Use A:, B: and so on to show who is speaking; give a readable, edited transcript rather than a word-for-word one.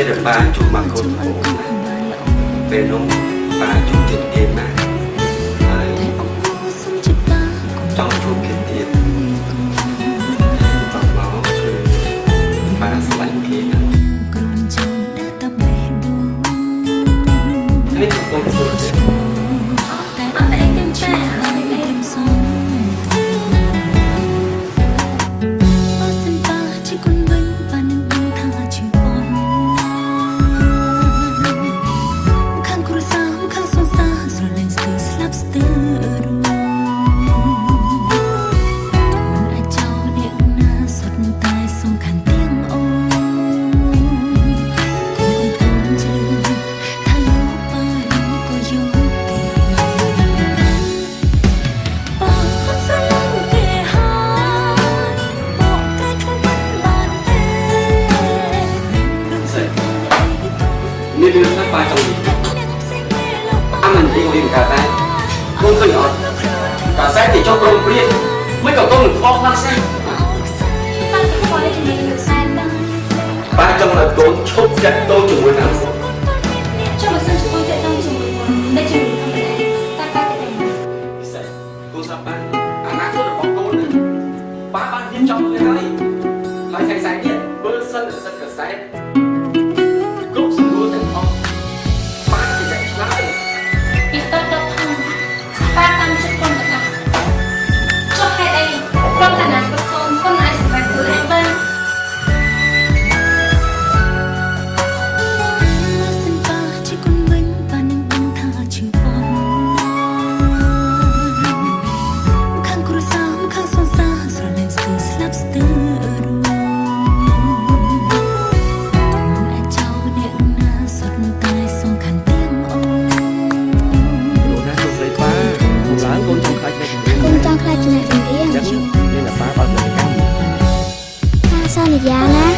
A: ពេលដែលប៉ាជួបមកកូនដំបូងណាពេលនោះប៉ាជួបទៀតគេណាស់ហើយចង់ជួបគេទៀតតមកគឺប៉ាស្រឡាញ់គេណាស់នេះគឺកូនធ្វើទេ
B: អត់អីទេប៉ាអត់អី។
C: បើសិនប៉ាជាគុណវិញប៉ានឹងដឹងថាឈឺប៉ុនខាងគ្រួសារខាងសង្សារស្រលែងស្ទើរស្លាប់ស្ទើររួមមិនអាចចោលអ្នកណាសុទ្ធតែសំខាន់ទាំងអូនកុំឲ្យកូនជឿថាលោកប៉ាក៏យកគេ ប៉ាកូនស្រឡាញ់គេហើយបកប្រែខ្លួនមិនបានទេ
A: ស្អីមានរឿងខ្លះប៉ាចង់និយាយអាមិននិយាយវិញកើតដែរកូនឃើញអត់កាសែតគេចុះក្រុមព្រាមិនក៏កូនមិនខ្វល់ខ្លះសេះ
B: ប៉ាទៅខ្វល់ជាមួយនឹងសែនដែរ
A: ប៉ាចង់ឲ្យកូនឈប់តាក់ទងជាមួយតាមគាត់
B: ចុះបើសិនជាកូនតាក់ទងជាមួយគាត់ដែលជាមនុស្សធម្មតាតែប៉ាទៅដឹង
A: ពិសេសកូនស្រាប់ប៉ាអនាគតរបស់កូនណាប៉ាបានរៀបចំរួចហើយហើយថ្ងៃស្អែកនេះបើសិនសិតកាសែតគ្រប់សំណួរទាំងអស់ប៉ាជាអ្នកឆ្លើយ
B: ពីតូចដល់ធំប៉ាតាមចិត្តកូនទាំងអស់ចុះហេតុអីព្រមតែអនាគតកូនកូនអាចសម្រេចខ្លួនឯងបាន
C: បើសិនប៉ាជាគុណវិញប៉ានឹងដឹងថាឈឺប៉ុនខាងគ្រួសារខាងសង្សារស្រលែងស្ទើរស្លាប់ស្ទើររួមមិនអាចចោលអ្នកណាសុទ្ធតែសំខាន់ទាំងអូ
D: លោកណាកូនស្រីប៉ាធំឡើងកូនចង់ខ្លាចអ្នកចម្រៀង
E: កូនចង់ខ្លាចជាអ្នកចម្រៀង
D: អញ្ចឹងមានតែប៉ាបើកផលិតកម្ម
E: ប៉ាសន្យាណា